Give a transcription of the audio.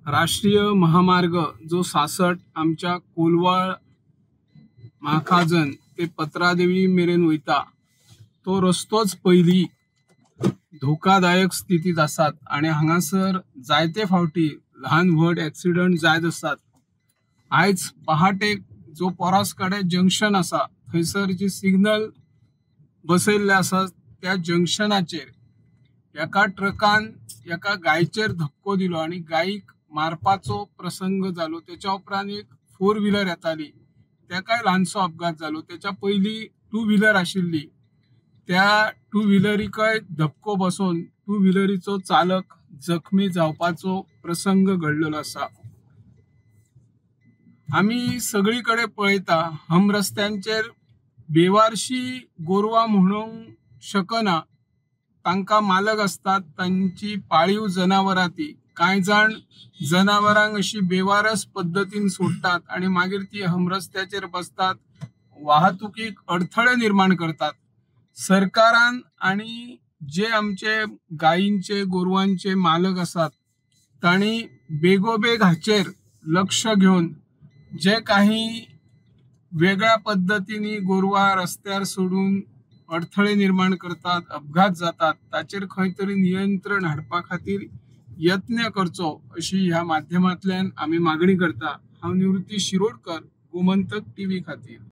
राष्ट्रीय महामार्ग जो सासट आमच्या कोलवाळ महाखाजन ते पत्रादेवी मेरेन वयता तो रस्तोच पयली धोकादायक स्थितीत आसात आणि हांगासर जायते फावटी ल्हान व्हड एक्सिडंट जायत आसात. आयज पहाटेक जो पोरासकाडे जंक्शन आसा थंयसर जी सिग्नल बसयल्ले आसा त्या जंक्शनाचेर एका ट्रकान एका गायचेर धपको दिलो आणि गायीक मारपाचो प्रसंग जालो. तेच्या उपरांत एक फोर व्हिलर येताली तेकाय ल्हानसो अपघात जालो. तेच्या पयली टू व्हिलर आशिल्ली त्या टू व्हिलरीकय धपको बसून टू व्हिलरीचो चालक जखमी जावपाचो प्रसंग घडलेलो आसा. आमी सगळी कडेन पळयता हमरस्त्यांचेर बेवारशी गोरवां म्हणूंक शकना, तांकां मालक आसतात, तांची पाळीव जनावरां ती. कांय जाण जनावरांक अशी बेवारस पद्दतीन सोडटात आनी मागीर ती हमरस्त्याचेर बसतात, वाहतुकीक अडथळे निर्माण करतात. सरकारान आनी जे आमचे गायींचे गोरवांचे मालक आसात तांणी बेगोबेग हाचेर लक्ष घेवन जे काही वेगळ्या पद्दतींनी गोरवां रस्त्यार सोडून अडथळे निर्माण करतात, अपघात जातात ताचेर खंय तरी नियंत्रण हाडपा खातीर यत्न करचो अशी ह्या माध्यमांतल्यान आमी मागणी करता. हांव निवृत्ती शिरोडकर, गोमंतक टीव्ही खातीर.